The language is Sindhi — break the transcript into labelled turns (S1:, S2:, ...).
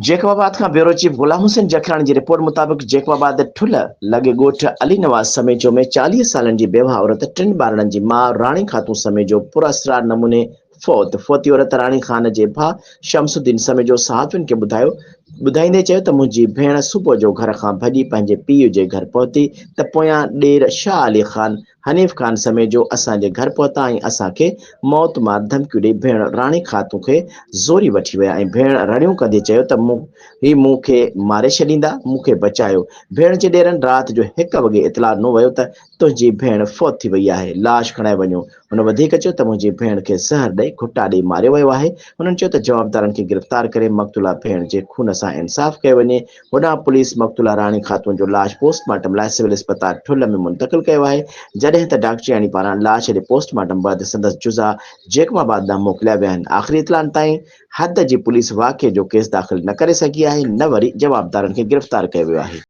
S1: جيڪب آباد کان بيورو چيف غلام حسين جکراڻي جي رپورٽ مطابق جيڪب آباد ٺلهه لڳ ڳوٺ علي نواز سميجو ۾ 40 سالن جي بيواهه عورت ٽن ٻارڙن جي ماء راڻي خاتون سميجو پراسرار نموني فوت فوتي عورت راڻي خان جي ڀاء شمس الدين سميجو صحافين کي ٻڌايو ٻڌائيندي چيو ته منهنجي ڀيڻ صبح جو گهر کان ڀڄي پنهنجي پيء جي گهر پهتي ته پويان ڏير شاهه علي خان حنيف خان سميجو اسان جي گهر پهتا ۽ اسان کي موت مار ڌمڪيون ڏئي ڀيڻ راڻي خاتون کي زوري وٺي ويا ۽ ڀيڻ رڙيون ڪندي چيو ته مون هي مون کي ماري ڇڏيندا، مون کي بچايو. ڀيڻ جي ڏيرن رات جو هڪ وڳي اطلاع ڏنو ويو ته تنهنجي ڀيڻ فوت ٿي وئي آهي، لاش کڻائي وڃو. هن وڌيڪ چيو ته منهنجي ڀيڻ کي زهر ڏئي گهٽا ڏئي ماريو ويو آهي. هنن چيو ته جوابدارن کي گرفتار ڪري مقتوله ڀيڻ جي خون سان انصاف ڪيو وڃي. هوڏانهن پوليس مقتوله راڻي خاتون جو لاش پوسٽ مارٽم لاء سول اسپتال ٺل ۾ منتقل ڪيو آهي، جڏهن ته ڊاڪٽرياڻي پاران لاش جي پوسٽ مارٽم بعد سندس جزا جيڪب آباد ڏانهن موڪليا ويا آهن. آخري اطلاعن تائين حد جي پوليس واقعي جو ڪيس داخل نه ڪري سگهي آهي نه وري جوابدارن کي گرفتار ڪيو ويو آهي.